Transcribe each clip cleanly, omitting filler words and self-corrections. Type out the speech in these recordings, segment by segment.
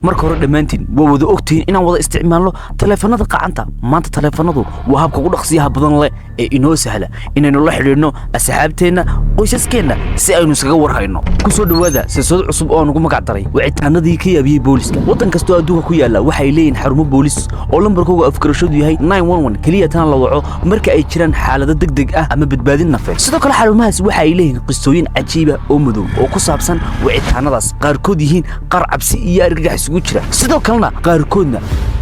Marka hore, dhammaantiin waa wada ogtihiin inaan wada isticmaalno taleefanada qacanta. Maanta taleefanadu waa habka ugu dhaqsiyaha badan leh ee inoo sahla inaynu la xidhiidhno asxaabteenna, qoysaskeenna, si aynu iskaga warhayno. Ku soo dhowaada silsilad cusub oo aan ugu magac daray "Wicitaanadii ka yaabiyey booliska". Waddan kastoo adduunka ku yaalla waxay leeyihiin xarumo boolis oo lambarkooga afgarashadu yahay 911, keliya tan la waco marka ay jiraan xaalado degdeg ah ama badbaadin nafeed. Sidoo kale, xarumahaas waxa ay leeyihiin qisooyin cajiiba oo madow oo ku saabsan wicitaanadaas, qaarkood yihiin qaar cabsi iyo argagax isugu jira, sidoo kalena qaarkoodna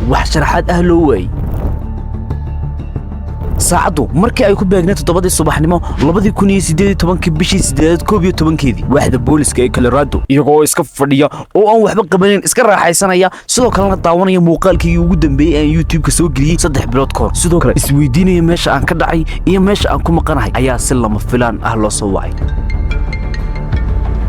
wax sharaxaad ah loo waayey. Saacaddu markii ay ku beegnayd 7-dii subaxnimo, 2018-kii, bishii sideedaad 11-keedii, waaxda booliska ee Colorado, iyagoo iska fadhiya oo aan waxba qabanayn, iska raaxaysanaya, sidoo kalena daawanaya muuqaalkii ugu dambeeyey aan YouTube-ka soo geliyey 3 bilood kahor, sidoo kale isweydiinaya meesha aan ka dhacay iyo meesha aan ku maqanahay, ayaa si lama filaan ah loo soo wacay.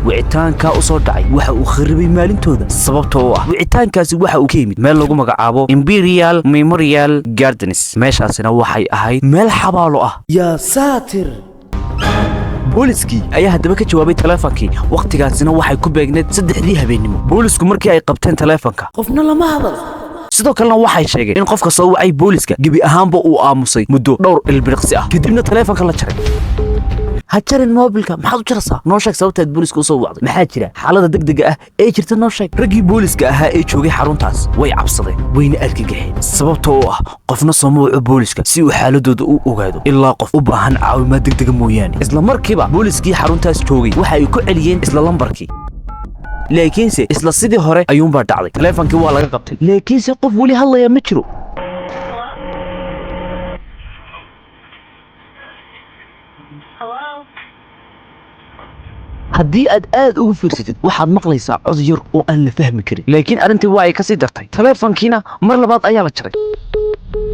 Wicitaankaa u soo dhacay waxa uu kharibay maalintooda, sababtoo ah wicitaankaasi waxa uu ka yimid meel lagu magacaabo Imperial Memorial Gardens. Meeshaasina waxay ahayd meel xabaalo ah. Yaa saatir! Booliskii ayaa haddaba ka jawaabay taleefonkii. Wakhtigaasina waxay ku beegneed 3-dii habeennimo. Boolisku markii ay qabteen taleefonka, qofna lama hadal. Sidoo kalena waxay sheegeen in qofka soo wacay booliska gebi ahaanba uu aamusay muddo dhowr ilbiriqsi ah, kadibna taleefonka la jaray. Ha jarin moobilka. Maxaad u jaraysaa? Noo sheeg sababtaad booliska u soo wacday. Maxaa jira? Xaalada degdega ah ee jirta noo sheeg. Raggii booliska ahaa ee joogay xaruntaas way cabsadeen, wayna argagaxeen, sababtoo u ah qofna sooma waco booliska si uu xaaladooda u ogaado ilaa qof u baahan caawimaad degdega mooyaane. Isla markiiba booliskii xaruntaas joogay waxa ay ku celiyeen isla lambarkii, laakiinse isla sidii hore ayuunbaa dhacday. Taleefonkii waa laga qabtay, laakiinse qof weli hadlaya ma jiro. Hello? Haddii aad aad ugu fiirsatid, waxaad maqlaysaa cod yar oo aan la fahmi karin. Laakiin arrintii waa ay ka sii dartay. Taleefankiina mar labaad ayaa la jaray.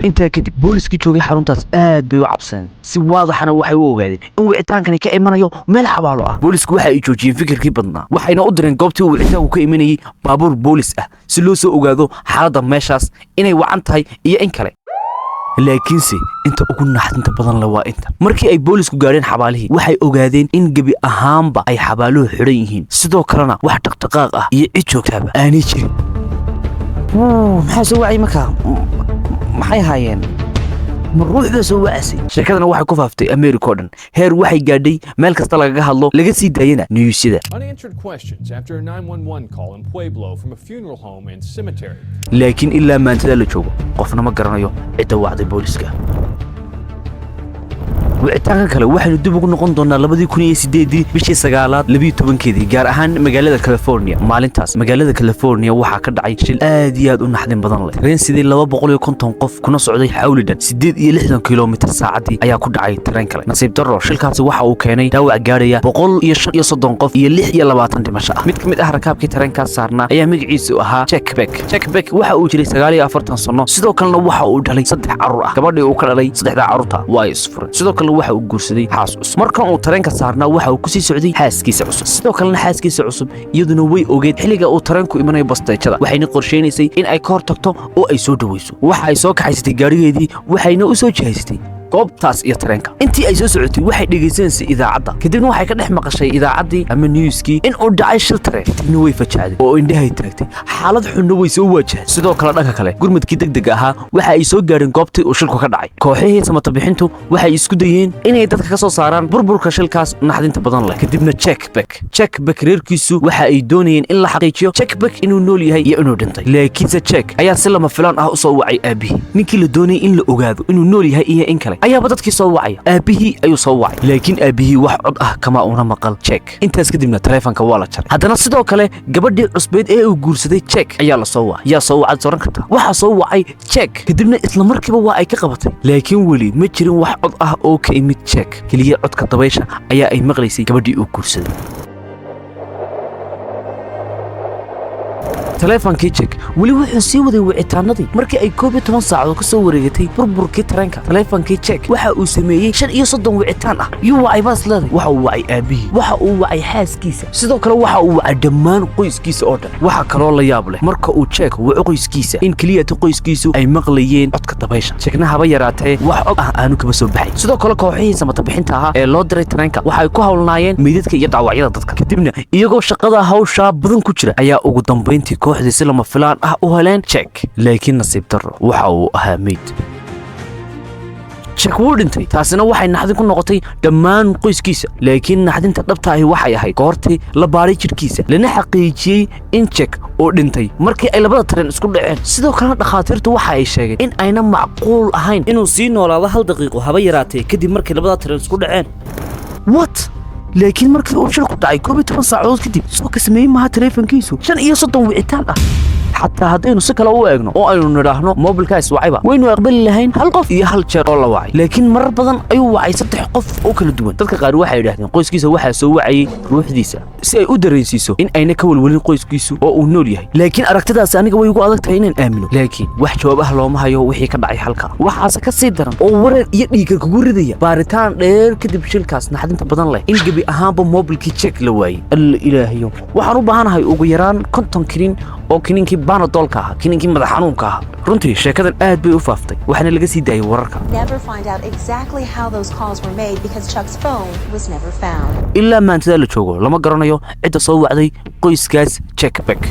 Intaa kadib booliskii joogay xaruntaas aad bay u cabsadeen, si waadaxana waxay u ogaadeen in wicitaankani ka imanayo meel xabaalo ah. Boolisku waxa ay joojiyeen fikirkii badnaa, waxayna u direen goobtii uu wicitaanku ka imanayey baabuur boolis ah si loo soo ogaado xaaladda meeshaas inay wacan tahay iyo in kale. Laakiinse inta ugu naxdinta badan le waa inta markii ay boolisku gaadheen xabaalihii, waxay ogaadeen in gebi ahaanba ay xabaaluhu xidhan yihiin, sidoo kalena wax dhaqdhaqaaq ah iyo cid joogtaaba aanay jirin. Maxaa soo wacay markaa? Maxay ahaayeen? Ma ruuxda soo wacasay? Sheekadana waxay ku faaftay Ameerika oo dhan, heer waxay gaadhay meel kasta lagaga hadlo, laga sii daayana newsyada. Unanswered questions after a 911 call in Pueblo from a funeral home and cemetery. Laakiin ilaa maantada la joogo, qofna ma garanayo cidda wacday booliska. Wicitaanka kale waxaynu dib ugu noqon doonaa 2008-dii, bishii sagaalaad 12-keedii, gaar ahaan magaalada California. Maalintaas magaalada California waxaa ka dhacay shil aad iyo aad u naxdin badan leh. Tareen sidii 250 qof kuna socday xawli dhan 68 kilomitir saacaddii ayaa ku dhacay tareen kale. Nasiib darro, shilkaasi waxa uu keenay dhaawac gaadhaya 135 qof iyo 26 dhimasho ah. Mid ka mid ah rakaabkii tareenkaas saarnaa ayaa magaciisu ahaa Jack Beck. Jack Beck waxa uu jiray 49 sano, sidoo kalena waxa uu dhalay saddex carruur ah. Gabadhii uu ka dhalay saddexdaa carruurta waa ay isfuray. Sidoo kalena waxa uu guursaday xaas cusub. Markan uu tareenka saarnaa, waxa uu kusii socday xaaskiisa cusub. Sidoo kalena xaaskiisa cusub iyaduna way ogeed xilliga uu tareenku imanayo basteejada, waxayna qorsheynaysay in ay ka hor tagto oo ay soo dhoweyso. Waxa ay soo kaxaysatay gaarigeedii, waxayna u soo jihaysatay goobtaas iyo tareenka. Intii ay soo socotay waxay dhegaysanaysay idaacadda. Kadibna waxay ka dhex maqashay idaacaddii ama newskii in uu dhacay shil tareen. Kadibna way fajacday oo indhahay taagtay, xaalad xunna way soo waajahay. Sidoo kale, dhanka kale, gurmadkii degdega ahaa waxa ay soo gaadheen goobtii uu shilku ka dhacay. Kooxihii samata bixintu waxay isku dayeen inay dadka ka soo saaraan burburka shilkaas naxdinta badan leh. Kadibna Jack Beck, Jack Beck reerkiisu waxa ay doonayeen in la xaqiijiyo Jack Beck inuu nool yahay iyo inuu dhintay. Laakiinse Jack ayaa si lama filaan ah u soo wacay aabihii. Ninkii la doonayay in la ogaado inuu nool yahay iyo in kale ayaaba dadkii soo wacaya. Aabihii ayuu soo wacay, laakiin aabihii wax cod ah kama una maqal Jack. Intaas kadibna taleefanka waa la jaray. Haddana sidoo kale gabadhii cusbeed ee uu guursaday Jack ayaa la soo wacay. Yaa soo wacad soran kartaa? Waxaa soo wacay Jack. Kadibna isla markiiba waa ay ka qabatay, laakiin weli ma jirin wax cod ah oo ka imid Jack. Keliya codka dabaysha ayaa ay maqlaysay gabadhii uu guursaday. Taleefankii Jack weli wuxuu sii waday wicitaanadii. Markii ay 11 saacadood ka soo wareegatay burburkii tareenka, taleefankii Jack waxa uu sameeyey 35 wicitaan ah. Yuu wacay baas leeday? Waxa uu wacay aabihii, waxa uu wacay xaaskiisa, sidoo kale waxa uu wacay dhammaan qoyskiisa oo dhan. Waxa kaloo la yaab leh, marka uu Jack waco qoyskiisa, in keliyata qoyskiisu ay maqlayeen codka dabaysha, Jackna haba yaraatee wax cod ah aanu kaba soo baxay. Sidoo kale, kooxihii samata bixinta ahaa ee loo diray tareenka waxay ku hawlnaayeen meydadka iyo dhaawacyada dadka. Kadibna iyagoo shaqada hawshaa badan ku jira ayaa ugu dambayntii kooxdii si lama filaan ah u heleen Jack, laakiin nasiib darro waxa uu ahaa meyd. Jack wuu dhintay. Taasina waxay naxdin ku noqotay dhammaan qoyskiisa, laakiin naxdinta dhabta ahi waxay ahayd goortii la baaray jidhkiisa, lana xaqiijiyey in Jack uu dhintay markii ay labada tareen isku dhaceen. Sidoo kalena dhakhaatiirtu waxa ay sheegeen in ayna macquul ahayn inuu sii noolaado hal daqiiqo haba yaraatee kadib markii labada tareen isku dhaceen. What? Laakiin markii uu shilku dhacay 11 saacadood kadib, soo ka sameeyey maha taleefankiisu 35 wicitaan ah? Xataa haddaynu si kale u eegno oo aynu nidhaahno mobilkaas wacayba, waynu aqbali lahayn hal qof iyo hal jeer oo la wacay, laakiin marar badan ayuu wacay saddex qof oo kala duwan. Dadka qaar waxay yidhahdeen qoyskiisa waxaa soo wacayay ruuxdiisa si ay u dareensiiso in ayna ka welwelin qoyskiisu oo uu nool yahay, laakiin aragtidaasi aniga way igu adag tahay inaan aamino. Laakiin wax jawaab ah looma hayo wixii ka dhacay halka. Waxaase ka sii daran oo wareer iyo dhiigga kugu ridaya, baaritaan dheer kadib shilkaas naxdinta badan leh, in gebi ahaanba mobilkii Jack la waayey. Alla ilaahayo, waxaan u baahanahay ugu yaraan 50 kiniin oo kiniinkii Panadolka ahaa, kiniinkii madax xanuunka ahaa. Runtii sheekadan aad bay u faaftay, waxaana laga sii daayay wararka. Never find out exactly how those calls were made because Chuck's phone was never found. Ilaa maantadaa la joogo lama garanayo cidda soo wacday qoyskaas Jack Beck.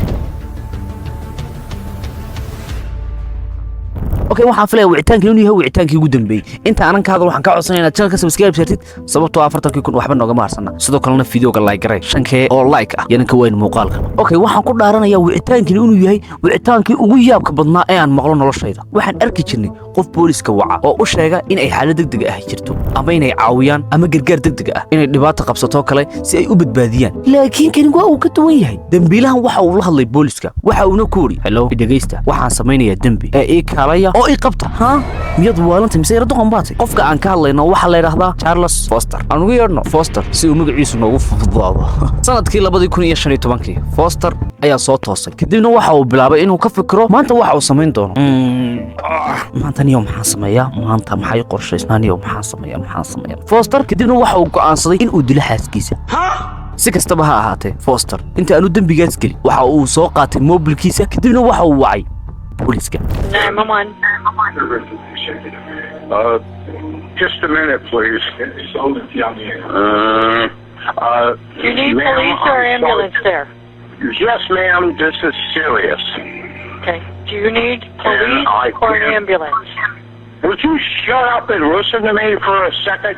Okay, waxaan filaya wicitaankii inuu yahay wicitaankii ugu dambeeyey. Inta aanan ka hadal, waxaan ka codsanaya inaad channelka subscribe saartid, sababtoo 40,000 waxba noogama harsana. Sidoo kalena videoga like garay, 5K oo like ah yanan ka wayn muuqaalka. Okay, waxaan ku dhaaranayaa wicitaankii inuu yahay wicitaankii ugu yaabka badnaa ee aan maqlo noloshayda. Waxaan arki jirnay qof booliska waca oo u sheega in ay xaalad degdeg ah jirto, ama inay caawiyaan, ama gargaar degdeg ah, inay dhibaato qabsato kale si ay u badbaadiyaan, laakiin kani waa uu ka duwan yahay. Dembiilahan waxa uu la hadlay booliska, waxa uuna ku uri: "Hello, dhegaysta, waxaan samaynayaa dembi ee ii kaalaya oo ii qabta." Ha, miyad waalanta mise yara doqon baatay? Qofka aan ka hadlayno waxaa la yidhaahdaa Charles Foster. Aan ugu yeedhno Foster si uu magaciisu noogu fududaado. Sanadkii 2015-kii Foster ayaa soo toosay, kadibna waxa uu bilaabay inuu ka fikiro maanta waxa uu samayn doono. Maanta niyo maxaan sameeyaa? Maanta maxay qorshaysnaa? Niyo maxaan sameeyaa? Maxaan sameeyaa? Foster kadibna waxa uu go'aansaday in uu dilo xaaskiisa. Si kastaba ha ahaatee, Foster inta aanu dembigaas gelin waxa uu soo qaatay mobilkiisa, kadibna waxa uu wacay booliska. 911. Just a minute, please. Do you need Ma'am, police or I'm ambulance sorry. there? Yes, ma'am, this is serious. Okay. Do you need police I or an can't- ambulance? Would you shut up and listen to me for a second?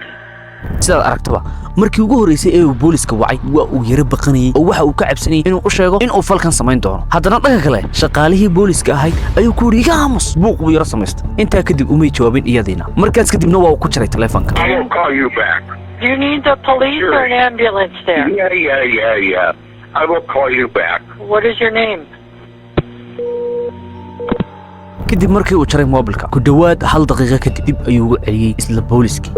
Sidaad aragtaba, markii ugu horreysay ee uu booliska wacay waa uu yaro baqanayey oo waxa uu ka cabsanayey inuu u sheego inuu falkan samayn doono. Haddana dhanka kale, shaqaalihii booliska ahayd ayuu ku yidhi: "Iga aamus." Buuq buu yaro samaystay. Intaa kadib umay jawaabin iyadiina. Markaas kadibna waa uu ku jaray taleefanka. I will call you back. Do you need the police or an ambulance there? Yeah. I will call you back. What is your name? Kadib markii uu jaray moobilka, ku dhowaad hal daqiiqo kadib dib ayuu ugu celiyey isla booliskii.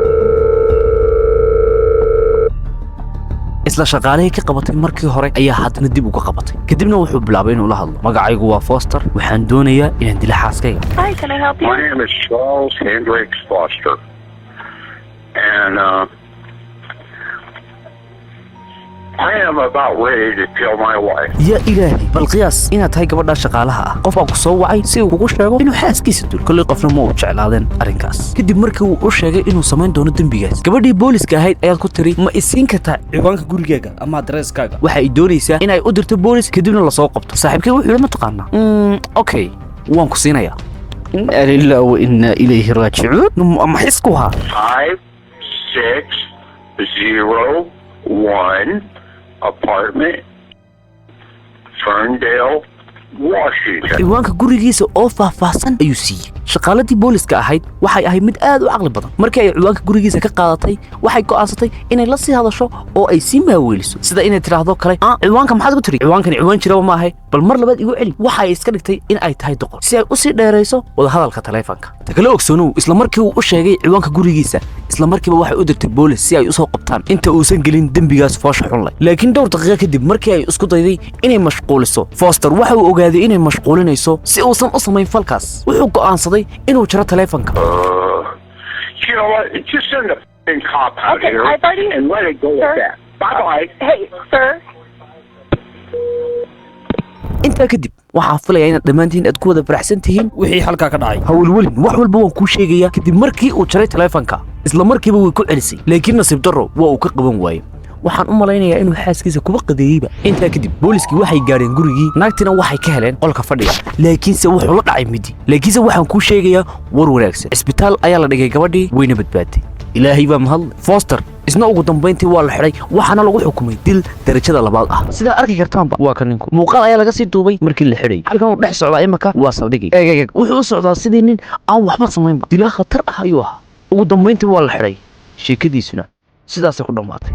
Isla shaqaalihii ka qabatay markii hore ayaa haddana dib uga qabatay. Kadibna wuxuu bilaabay inuu la hadlo: "Magacaygu waa Foster, waxaan doonayaa inaan dilo xaaskayga." Hi, can I help you? My name is Charles Hendricks Foster. And I am about ready to kill my wife. Yaa ilaahay, bal qiyaas inaad tahay gabadha shaqaalaha ah. Qof baa ku soo wacay si uu kugu sheego inuu xaaskiisa dul. Kolley qofna ma uu jeclaadeen arrinkaas. Kadib markii uu u sheegay inuu samayn doono dembigaas, gabadhii booliska ahayd ayaad ku tiri: "Ma isiin kartaa ciwaanka gurigaaga ama adreeskaaga?" Waxa ay doonaysaa in ay u dirto boolis, kadibna lasoo qabto. Saaxiibkay wuxuu yidhi: "Ma taqaanaa? Okay, waan ku siinayaa." Inna lillahi wa inna ilayhi raajicuun. Maxisku ahaa? 5601 apartment, Ferndale, Washington. Ciwaanka gurigiisa oo faahfaahsan ayuu siiyey. Shaqaaladii booliska ahayd waxay ahayd mid aad u caqli badan. Markii ay ciwaanka gurigiisa ka qaadatay, waxay go'aansatay inay la sii hadasho oo ay sii maaweeliso, sida inay tidhaahdo kale: "Ah, ciwaanka maxaad ku tiri? Ciwaankani ciwaan jiraba ma ahay, bal mar labaad igu celi." Waxay iska dhigtay in ay tahay doqon si ay u sii dheerayso wadahadalka taleefanka. Ta kale ogsoonow, isla markii uu u sheegay ciwaanka gurigiisa, isla markiiba waxay u dirtay boolis si ay u soo qabtaan inta uusan gelin dembigaas foosha xun leh. Laakiin dhowr daqiiqo kadib markii ay isku dayday inay mashquuliso, Foster waxa uu ogaaday inay mashquulinayso si uusan u samayn falkaas. Wuxuu go'aansaday inuu jaro taleefanka. You know what? Just send the f***ing cop out Okay, here I've already- and let it go Sir? at that. Bye bye. Hey, sir. Intaa kadib waxaan filayaa inaad dhammaantiin aad ku wada faraxsan tihiin wixii halkaa ka dhacay. Hawlwelin, wax walba waan kuu sheegayaa. Kadib markii uu jaray taleefanka, isla markiiba way ku celisay, laakiin nasiib darro waa uu ka qaban waayey. Waxaan u malaynayaa inuu xaaskiisa kuba qadeeyeyba. Intaa kadib booliskii waxay gaadheen gurigii, naagtina waxay ka heleen qolka fadhiga, laakiinse wuxuu la dhacay midi. Laakiinse waxaan kuu sheegayaa war wanaagsan: cisbitaal ayaa la dhigay gabadhii, wayna badbaatay. Ilaahay baa mahadle. Foster isna ugu dambayntii waa la xidhay, waxaana lagu xukumay dil darajada labaad ah. Sidaa arki kartaanba, waa ka ninku muuqaal ayaa laga sii duubay markii la xidhay. Halkan uu dhex socdaa imaka waa saldhigay. Eeg, eeg, wuxuu u socdaa sidii nin aan waxba samaynba. Dilaa khatar ah ayuu ahaa. Ugu dambayntii waa la xidhay, sheekadiisuna sidaasay ku dhammaatay.